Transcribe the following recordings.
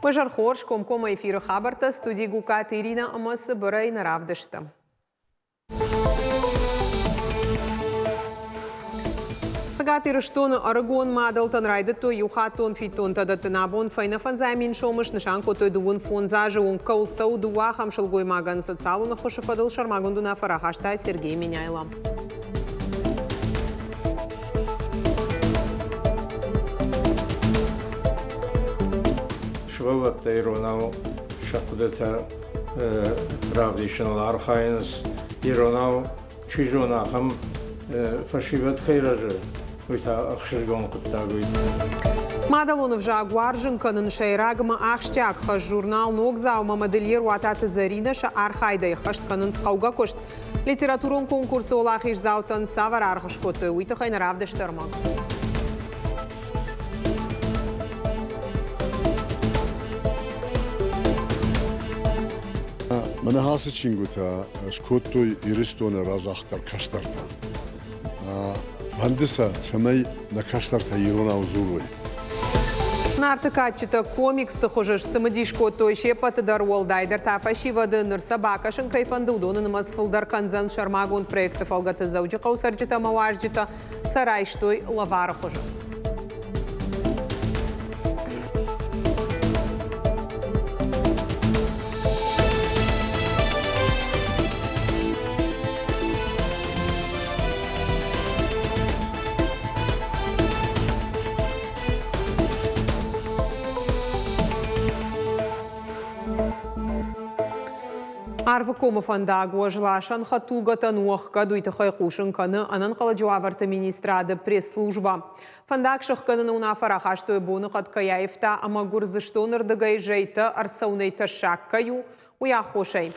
Уе зӕр хорз, комкоммӕ эфиры хабӕрттӕ студи Гукаты Иринӕ ӕмӕ цыбырӕй нӕ равдысты. Цӕгат Ирыстоны ӕрыгон мадӕлтӕн райдыдтой иухаттон фиддонтӕ дӕттын. Абон фӕйнӕ фӕндзай мин сомы снысан кодтой 25 азы онг кӕуыл цӕуы, дыууӕ ахӕм сылгоймагӕн социалон ӕххуысы фӕдыл сӕрмагонд уынаффӕ рахаста Сергей Меняйло. Сывӕллӕттӕ иронау сӕ хъуыдытӕ равдисыныл архайынц. Иронау чи зоны, ахӕм фӕсивӕд кӕй рӕзы, уый та ӕхсызгон хъуыддаг у. Мадӕлон ӕвзаг уарзын кӕнын сӕйраг ӕмӕ ахсджиаг хӕс журнал «Ногдзау» ӕмӕ модельер Уататы Зӕринӕ сӕ архайдӕй ӕххӕст кӕнынц хъӕугӕ куыст. Литературон конкурсы уӕлахиздзаутӕн цавӕр аргъ скодтой, уый тыххӕй нӕ равдысты ӕрмӕг. Мӕнӕ ацы чингуытӕ скодтой Ирыстоны разагъддӕр кӕстӕртӕ. Фӕнды сӕ, цӕмӕй нӕ кӕстӕртӕ иронау дзурой. Нарты кадджытӕ комиксты хуызы сцымыдис кодтой се ппӕты дӕр, уӕлдайдӕр та фӕсивӕды. Ныр сӕ бакӕсын кӕй фӕнды, уыдоны нымӕц фылдӕр кӕндзӕн сӕрмагонд проекты фӕлгӕты Дзӕуджыхъӕуы цӕрджытӕ ӕмӕ уазджытӕ сӕ райстой лӕвары хуызы. Арвыкомы фӕндаг уӕзласӕн хӕдтулгӕтӕн у ӕхгӕд, уый тыххӕй хъусын кӕны ӕнӕнхъӕлӕджы уавӕрты министрады пресс-службӕ. Фӕндаг сӕхгӕныны уынаффӕ рахастой боныхъӕд кӕй аивта ӕмӕ Гуырдзыстоны рдыгӕй зӕйтӕ ӕрцӕуынӕй тӕссаг кӕй у, уый аххосӕй.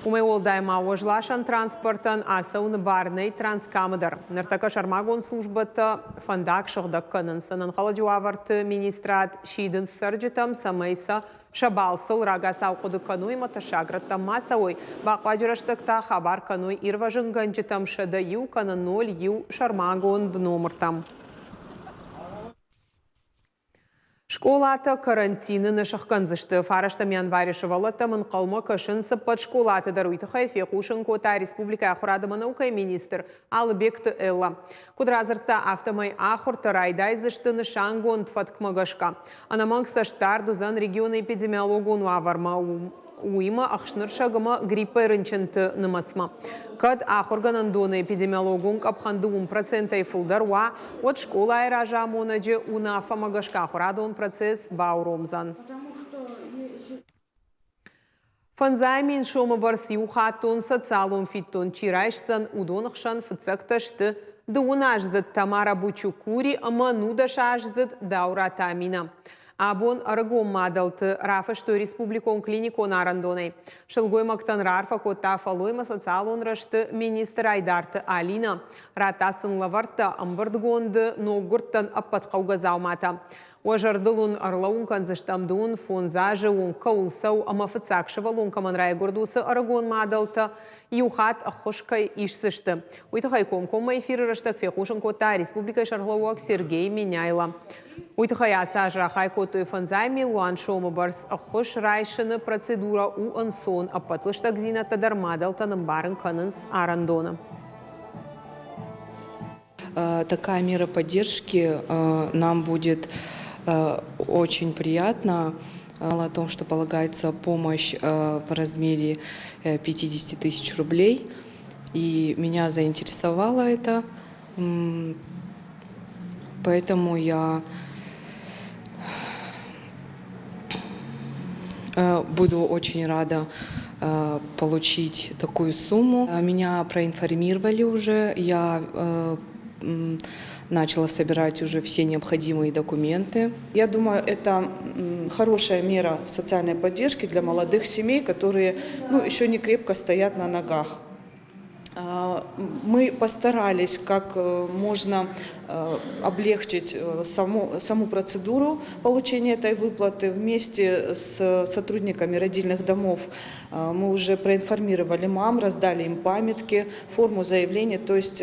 Уымӕй уӕлдай ма уӕзласӕн транспортӕн ацӕуыны бар нӕй Транскамы дӕр. Ныртӕккӕ сӕрмагонд службӕтӕ фӕндаг сыгъдӕг кӕнынц. Ӕнӕнхъӕлӕджы уавӕрты министрад сидынц цӕрджытӕм, цӕмӕй сӕ сӕ балцыл рагацау хъуыды кӕной ӕмӕ тӕссаг рӕттӕм ма цӕуой, бахъуаджы рӕстӕг та хабар кӕной ирвӕзынгӕнджытӕм 101 кӕнӕ 01 сӕрмагонд номыртӕм. Скъолатӕ карантины нӕ сӕхгӕндзысты. Фарӕстӕм январы сывӕллӕттӕм ӕнхъӕлмӕ кӕсынц ӕппӕт скъолаты дӕр. Уый тыххӕй фехъусын кодта республикӕйы ахуырад ӕмӕ наукӕйы министр Алыбегты Элла. Куыд радзырдта, афтӕмӕй ахуыртӕ райдайдзысты нысангонд фӕткмӕ гӕсгӕ. Ӕнӕмӕнг цӕстдард уыдзӕн регионы эпидемиологон уавӕрмӕ, уыимӕ ӕхснырсӕг ӕмӕ гриппӕй рынчынты нымӕцмӕ. Кӕд ахуыргӕнӕндоны эпидемиологон къӕпхӕн дыууын процентӕй фылдӕр уа, уӕд скъолайы разамонӕджы уынаффӕмӕ гӕсгӕ ахуырадон процесс бауромдзӕн. Фӕндзай мин сомы бӕрц иухаттон социалон фиддон чи райсдзӕн, уыдоны хсӕн фыццӕгтӕ сты дыууыназдзыд Тамара Бучукури ӕмӕ нудӕсаздзыд Даура Тамина. Абон ӕрыгон мадӕлты рафыстой республикон клиникон арӕндонӕй. Сылгоймӕгтӕн раарфӕ кодта фӕллоймӕ социалон рӕзты министр Айдарты Алина. Радта сын лӕвӕрттӕ ӕмбырдгонды ноггуырдтӕн ӕппӕт хъӕугӕ дзауматӕ. Уӕ зӕрдыл уын ӕрлӕууын кӕндзыстӕм дыууын фондз азы онг кӕуыл цӕуы ӕмӕ фыццаг сывӕллон кӕмӕн райгуырд, уыцы ӕрыгон мадӕлтӕ иу хатт ӕххуыс кӕй исдзысты. Уый тыххӕй комкоммӕ эфиры рӕстӕг фехъусын кодта республикӕйы сӕргълӕууӕг Сергей Меняйло. Уый тыххӕй ацы аз рахай кодтой фӕндзай милуан сомы бӕрц ӕххуыс райсыны процедурӕ у ӕнцон, ӕппӕт лыстӕгдзинӕдтӕ дӕр мадӕлтӕн ӕмбарын кӕнынц арӕндоны. Такая мера поддержки нам будет очень приятна. О том, что полагается помощь в размере 50 тысяч рублей. И меня заинтересовало это. Поэтому я буду очень рада получить такую сумму. Меня проинформировали уже, я начала собирать уже все необходимые документы. Я думаю, это хорошая мера социальной поддержки для молодых семей, которые ну, еще не крепко стоят на ногах. Мы постарались как можно облегчить саму процедуру получения этой выплаты. Вместе с сотрудниками родильных домов мы уже проинформировали мам, раздали им памятки, форму заявления. То есть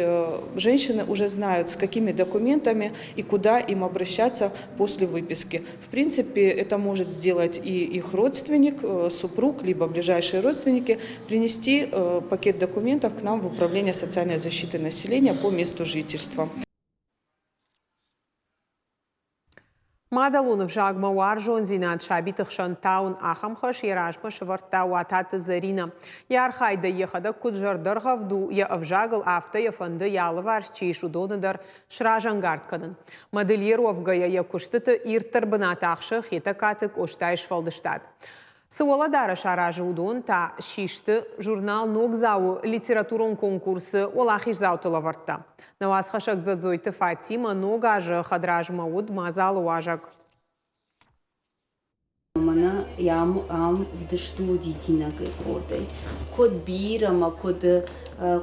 женщины уже знают, с какими документами и куда им обращаться после выписки. В принципе, это может сделать и их родственник, супруг, либо ближайшие родственники, принести пакет документов к нам в Управление социальной защиты населения по месту жительства. Мадӕлон ӕвзагмӕ уарзондзинад сабиты хсӕн тауын ахӕм хӕс йӕ размӕ сӕвӕрдта Уататы Зӕринӕ. Йӕ архайдӕй йӕхӕдӕг куыд зӕрдӕргъӕвд у йӕ ӕвзагыл, афтӕ йӕ фӕнды йӕ алыварс чи ис, уыдоны дӕр сразӕнгард кӕнын. Модельер уӕвгӕйӕ йӕ куыстыты ирддӕр бынат ахсы Хетӕгкаты Къостайы сфӕлдыстад. Цы уӕлӕдарӕс аразы, уыдон та систы журнал «Ногдзау-ы» литературон конкурсы уӕлахиздзауты лӕвӕрттӕ. Нӕ уацхӕссӕг Дзӕдзойты Фатимӕ ног азы хӕдразмӕ уыд мадзалы уазӕг. Мӕнӕ ам ам вдыст у дидинӕгӕй къордӕй. Куыд бирӕ мӕ куыд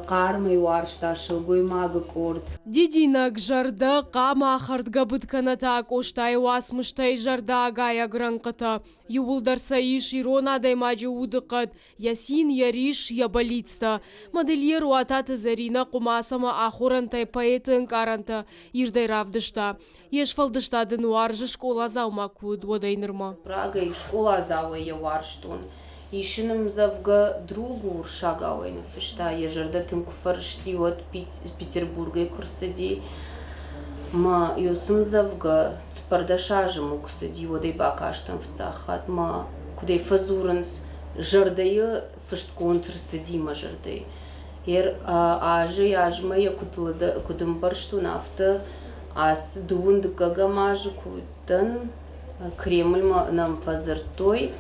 хъармӕй уарзта сылгоймагы къорд. Дидинӕг, зӕрдӕ, хъама, хӕрдгӕбыд кӕнӕ та Къостайы уацмыстӕй зӕрдӕагайӕг рӕнхъытӕ. Иууылдӕр сӕ ис ирон адӕймаджы удыхъӕд, йӕ цин, йӕ рис, йӕ бӕллицтӕ. Модельер Уататы Зӕринӕ хъуымац ӕмӕ ахорӕнтӕй поэты ӕнкъарӕнтӕ ирдӕй равдыста. Йе сфӕлдыстад ын уарзы скъоладзаумӕ куы уыд, уӕдӕй нырмӕ. Рагӕй скъоладзауӕй йӕ уарзтон. Ис ын ӕмдзӕвгӕ «Другу» уырыссагауӕй ныффыста, йӕ зӕрдӕ тынг куы фӕрысти, уӕд Петербургӕй куы рцыди. Мӕ уыцы ӕмдзӕвгӕ 14 азы мыл куы цыди, уӕд ӕй бакастӕн фыццаг хатт. Мӕ куыд ӕй фӕдзурынц, зӕрдӕйы фыстгонд рцыди мӕ зӕрдӕйы. Ер азӕй-азмӕ йӕ куыд ӕмбӕрстон, афтӕ ацы дыууын дыккӕгӕм азы куы уыдтӕн, Кремльмӕ нӕм фӕдзырдтой.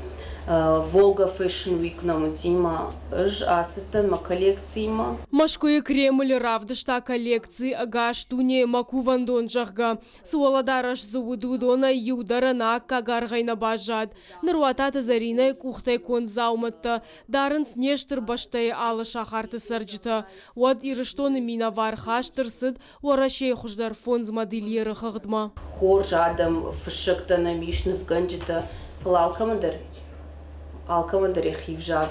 Волга Fashion Week нӕм уыди мӕ ӕз ацыдтӕн мӕ коллекциимӕ. Мӕскуыйы Кремлы равдыста коллекци «Ӕгас дуне мӕ кувӕндон», зӕгъгӕ. Цы уӕлӕдарӕс дзы уыд, уыдонӕй иу дӕр ӕнаккаг аргъӕй нӕ баззад. Ныр Уататы Зӕринӕйы къухтӕй конд дзаумӕттӕ дарынц не стыр бӕстӕйы алы сахарты цӕрджытӕ. Уӕд Ирыстоны минӕвар хаст ӕрцыд Уӕрӕсейы хуыздӕр фондз модельеры хыгъдмӕ. Хорз адӕм, фыссӕгтӕ нӕм ис, нывгӕнджытӕ, фӕлӕ алкӕмӕндӕр алкӕмӕндӕр йӕхи взаг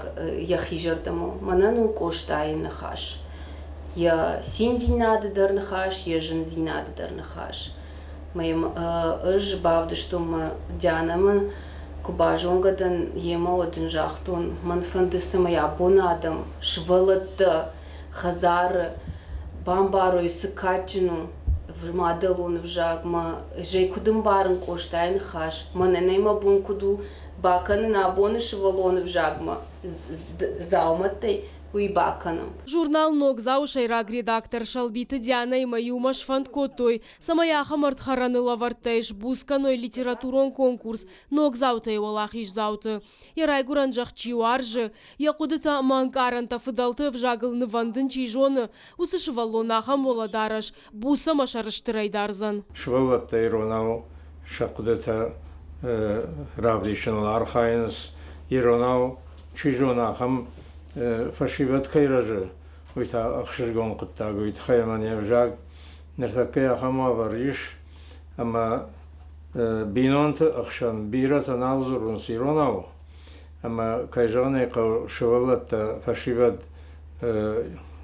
йӕхи зӕрдӕмӕ. Мӕнӕн у Къостайы ныхас. Йӕ циндзинады дӕр ныхас, йӕ зындзинады дӕр ныхас. Мӕ йӕм ӕз бавдыстон мӕ Дианӕмӕ, куы базонгӕ дӕн йемӕ, уӕд ын загътон, мӕн фӕнды, цӕмӕй абоны адӕм, сывӕллӕттӕ хӕдзары бамбарой, цы кадджын у мадӕлон ӕвзагмӕ, зӕй куыд ӕмбарын Къостайы ныхас, мӕнӕн ӕй мӕ бон куыд у бакӕнын абоны сывӕллоны ӕвзагмӕ дзаумӕттӕй, уый бакӕнӕм. Журнал «Ногдзау-ы» сӕйраг редактор Сӕлбиты Дианӕимӕ иумӕ сфӕнд кодтой, цӕмӕй ахӕм ӕрдхӕрӕны лӕвӕрттӕй сбуц кӕной литературон конкурс «Ногдзаутӕй уӕлахиздзауты». Йӕ райгуырӕн зӕхх чи уарзы, йӕ хъуыдытӕ ӕмӕ ӕнкъарӕнтӕ фыдӕлты ӕвзагыл нывӕндын чи зоны, уыцы сывӕллон ахӕм уӕлӕдарӕс буц ӕмӕ сӕрыстырӕй дардзӕн. Сывӕллӕттӕ иронау сӕ хъуыдытӕ равдисыныл архайынц. Иронау чи зоны, ахӕм фӕсивӕд кӕй рӕзы, уый та ӕхсызгон хъуыддаг. Уый тыххӕй ӕмӕ не взаг ныртӕккӕ ахӕм уавӕр ис, ӕмӕ бинонты ӕхсӕн бирӕтӕ нал дзурынц иронау, ӕмӕ, кӕй зӕгъын ӕй хъӕуы, сывӕллӕттӕ, фӕсивӕд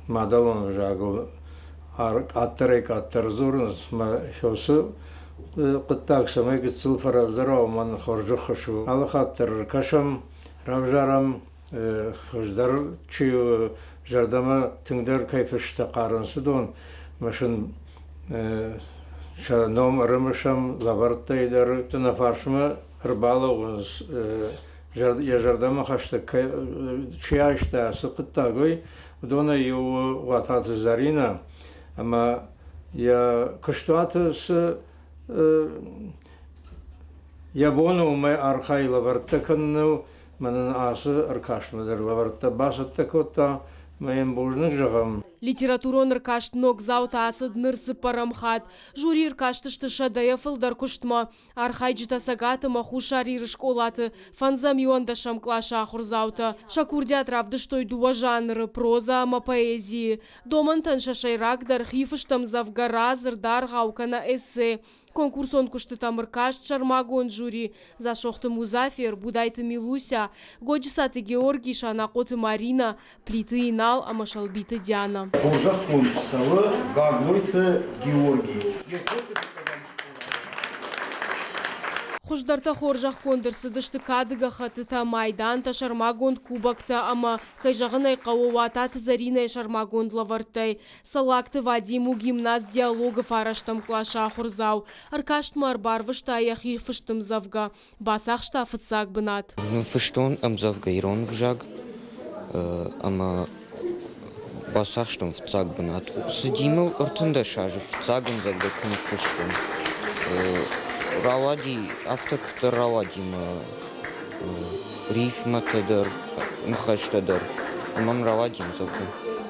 мадӕлон ӕвзагыл къаддӕрӕй-къаддӕр дзурынц. Мӕ уыцы хъуыддаг цӕмӕй гыццыл фӕрӕвдзӕр уа, уымӕн хорз ӕххуыс у. Алы хатт дӕр ӕркӕсӕм, равзарӕм, хуыздӕр чи у, зӕрдӕмӕ тынгдӕр кӕй фыстӕ хъарынц, уыдон мӕ сын сӕ ном ӕрымысӕм лӕвӕрттӕй дӕр. Нӕ фарсмӕ ӕрбалӕууынц, йӕ зӕрдӕмӕ хӕстӕг чи айста, цы хъуыддаг уый, уыдонӕй иу у Уататы Зӕринӕ. Ӕмӕ йӕ куыстуаты цы йӕ бон у, уымӕй архайы лӕвӕрттӕ кӕныныл. Мӕнӕн ацы ӕркастмӕ дӕр лӕвӕрттӕ бацӕттӕ кодта, ӕмӕ йын бузныг зӕгъӕм. Литературон ӕркаст Ногдзаутӕ ацыд ныр цыппӕрӕм хатт. Жюри ӕркастысты сӕдӕйӕ фылдӕр куыстмӕ. Архайджытӕ Цӕгат ӕмӕ Хуссар Иры скъолаты фӕндзӕм иуӕндӕсӕм къласы ахуырдзаутӕ сӕ курдиат равдыстой дыууӕ жанры прозӕ ӕмӕ поэзийы. Домӕнтӕн сӕ сӕйрагдӕр хи фыст ӕмдзӕвгӕ, радзырд, аргъау кӕнӕ эссе. Конкурсон куыстытӕм ӕркаст сӕрмагонд жюри Дзасохты Музафер, Будайты Милуся, Годжысаты Георги, Санахъоты Маринӕ, Плиты Инал ӕмӕ Сӕлбиты Дианӕ. Хорзӕхгонд цӕуы Гаглойты Георги. Хуыздӕртӕ хорзӕхгонд ӕрцыдысты кады гӕххӕттытӕ, майдантӕ, сӕрмагонд кубоктӕ ӕмӕ, кӕй зӕгъын ӕй хъӕуы, Уататы Зӕринӕйы сӕрмагонд лӕвӕрттӕй. Цӕллагты Вадим у гимназ «Диалог»-ы фарӕстӕм къласы ахуырдзау. Ӕркастмӕ ӕрбарвыста йӕхи фыст ӕмдзӕвгӕ. Бацахста фыццаг бынат. Ныффыстон ӕмдзӕвгӕ ирон ӕвзаг ӕмӕ бацахстон фыццаг бынат. Цыди мыл 13 азы фыццаг ӕмдзӕвгӕ куы ныффыстон. Рауади, афтӕ куыддӕр рауади мӕ рифмӕтӕ дӕр, ныхӕстӕ дӕр. Ӕмӕ мӕм рауади ӕмдзӕвгӕ.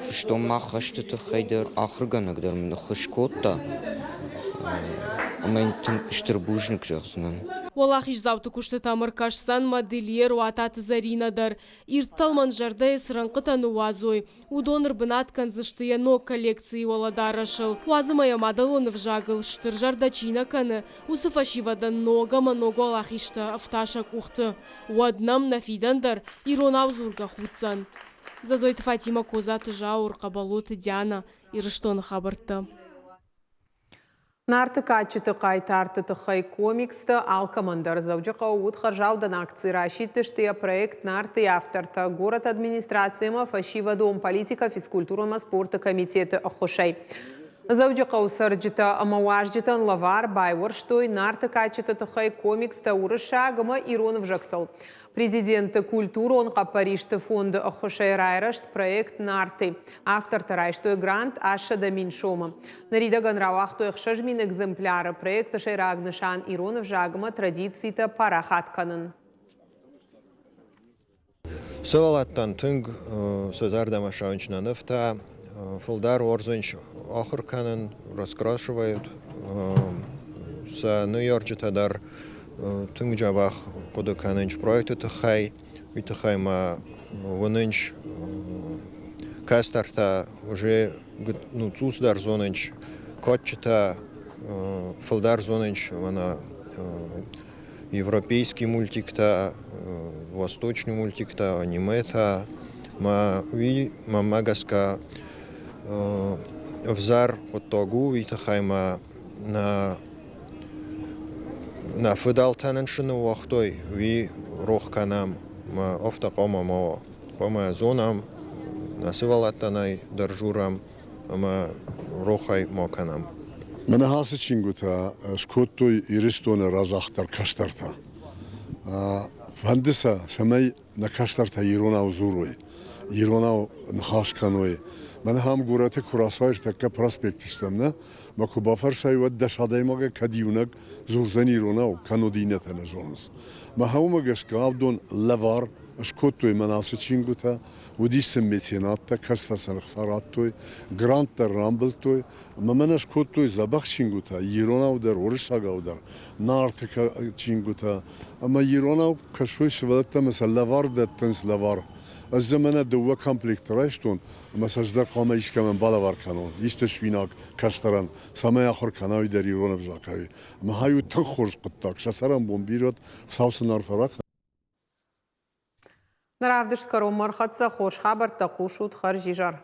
Фыстон ма хӕсты тыххӕй дӕр, ахуыргӕнӕг дӕр мын ӕххуыс кодта. Ӕмӕ йын тынг стыр бузныг зӕгъдзынӕн. Уӕлахиздзауты куыстытӕм ӕркӕсдзӕн модельер Уататы Зӕринӕ дӕр. Ирд тӕлмӕн зӕрдӕйы цы рӕнхъытӕ ныууадзой, уыдон ӕрбынат кӕндзысты йӕ ног коллекцийы уӕлӕдарӕсыл. Уадз ӕмӕ йӕ мадӕлон ӕвзагыл стыр зӕрдӕ чи нӕ кӕны, уыцы фӕсивӕдӕн ног ӕмӕ ног уӕлахизтӕ ӕфта сӕ къухты. Уӕд нӕм нӕ фидӕн дӕр иронау дзургӕ худдзӕн. Дзӕдзойты Фатимӕ, Козаты Зауыр, Хъӕбӕлоты Дианӕ, Ирыстоны хабӕрттӕ. Нарты кадджыты хъайтарты тыххӕй комикстӕ алкӕмӕн дӕр Дзӕуджыхъӕуы уыд хӕрзаудӕн акци. Расидтысты йӕ проект Нарты-йы автортӕ горӕты администраци ӕмӕ фӕсивӕдон политикӕ, физкультурӕ ӕмӕ спорты комитеты ӕххуысӕй. Дзӕуджыхъӕуы цӕрджытӕ ӕмӕ уазджытӕн лӕвар байуӕрстой Нарты кадджыты тыххӕй комикстӕ уырыссаг ӕмӕ ирон ӕвзӕгтыл. Президенты культурон хъӕппӕристы фонды ӕххуысӕй райрӕзт проект «Нарты». Автортӕ райстой грант 800 000 сомы. Ныридӕгӕн рауагътой 6000 экземпляры. Проекты сӕйраг нысан ирон ӕвзагмӕ традицитӕ парахат кӕнын. Сывӕллӕттӕн тынг сӕ зӕрдӕмӕ ссӕуынц нӕ нывтӕ, фылдӕр уарзынц ахуыр кӕнын, раскрашивают. Сӕ ныййарджытӕ дӕр тынг дзӕбӕх хъуыды кӕнынц проекты тыххӕй. Уый тыххӕй ма уынынц кӕстӕртӕ уже ну, цъусдӕр зонынц кадджытӕ, фылдӕр зонынц мӕнӕ европейский мультиктӕ, восточный мультиктӕ, аниметӕ. Мӕ уый мӕнмӕ гӕсгӕ ӕвзӕр хъуыддаг у, уый тыххӕй мӕ нӕ Нӕ фыдӕлтӕ нын цы ныууагътой, уый рох кӕнӕм. Мӕ афтӕ хъуамӕ ма уа. Хъуамӕ зонӕм, нӕ сывӕллӕттӕн ӕй дӕр дзурӕм ӕмӕ рохӕй ма кӕнӕм. Мӕнӕ ацы чингуытӕ скодтой Ирыстоны разагъддӕр кӕстӕртӕ. Фӕнды сӕ, цӕмӕй нӕ кӕстӕртӕ иронау дзурой, иронау ныхас кӕной. Мӕнӕ ам горӕты куы рацӕуай, тӕккӕ проспекты стӕм, нӕ? Мӕ куы бафӕрсай, уӕд дӕс адӕймагӕй кӕд иунӕг дзурдзӕн иронау, кӕннод иннӕтӕ нӕ зонынц. Мӕ уымӕ гӕсгӕ авдон лӕвар скодтой мӕн ацы чингуытӕ, уыдис сын меценаттӕ, кӕцытӕ сын ӕхца радтой, грант дӕр рамбылдтой, ӕмӕ мӕнӕ скодтой дзӕбӕх чингуытӕ, иронау дӕр, уырыссагау дӕр, Нарты чингуытӕ. Ӕмӕ иронау кӕсой сывӕллӕттӕ ӕмӕ сӕ лӕвар дӕттынц лӕвар. Ӕз дзы мӕнӕ дыууӕ комплекты райстон, ӕмӕ сӕ ӕз дӕр хъуамӕ искӕмӕн балӕвар кӕнон, исты суинаг кӕстӕрӕн, цӕмӕй ахуыр кӕна, уый дӕр ирон ӕвзагӕй. Ӕмӕ ай у тынг хорз хъуыддаг, сӕ цӕрӕнбон бирӕ уӕд, Хуыцау сын арфӕ ракӕнӕд. Нӕ равдыст кӕронмӕ ӕрхӕццӕ. Хорз хабӕрттӕ хъусут. Хӕрзизӕр.